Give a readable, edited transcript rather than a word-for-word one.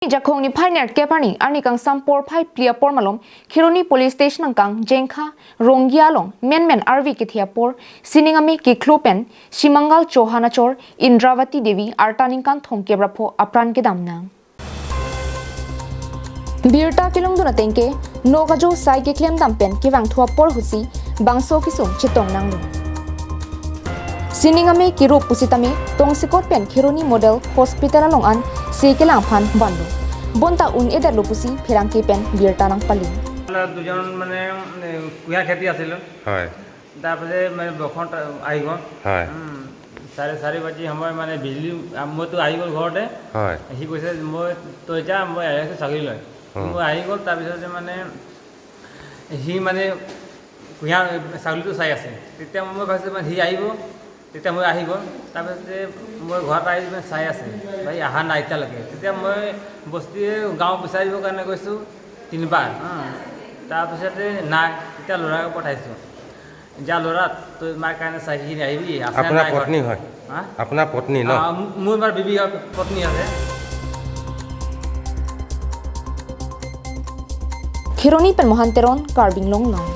Jakhong ni phainer kepani arni kang sampor phai plia por malom Khironi police station kang jengkha Rongia long men men RV ke thia por siningami ki khlopen Simangal Chauhanachor Indravati Devi artaning kan thong kebra pho apran ke damna Birta kilong duna tengke nogajo sai ke klem dampen ki wang thua por husi bangso kisum chitong nanglu Siningami ki rup pusitami tongsikot pen Khironi model hospital along an se kelang phan bandu bonta un eder lupusi phirang ke pen birtanang pali দুজন মানে কুঁহিয়াৰ খেতি আছিলোঁ। হয়। তাৰপিছতে মানে বসন্ত আহি গ'ল। হয়। 4:30 বাজি সময় মানে বিজুলী, মইতো আহি গ'ল ঘৰতে। হয়। সি কৈছে, মই তই যা, মই আহি আছোঁ ছাগলী লৈ। মই আহি গ'ল। তাৰপিছতে মানে সি মানে কুঁহিয়াৰ ছাগলীটো চাই আছে। তেতিয়া মই ভাবিছোঁ মানে সি আহিব, তেতিয়া মই আহি গ'ল। তাৰপিছতে মই ঘৰত আহি মানে চাই আছে, ভাই অহা নাই এতিয়ালৈকে। তেতিয়া মই বস্তিয়ে গাঁও বিচাৰিবৰ কাৰণে গৈছোঁ তিনিবাৰ। তাৰপিছতে নাই। তেতিয়া ল'ৰাক পঠাইছোঁ, যা ল'ৰা, তই মাৰ কাৰণে চাই কিনি আহিবি, আছে আপোনাৰ নাই। পত্নী হয়? হা? আপোনাৰ পত্নী ন? মোৰ মানে বিবি হয়, পত্নী আছে। Khironi pen Mohanteron Karbing long long.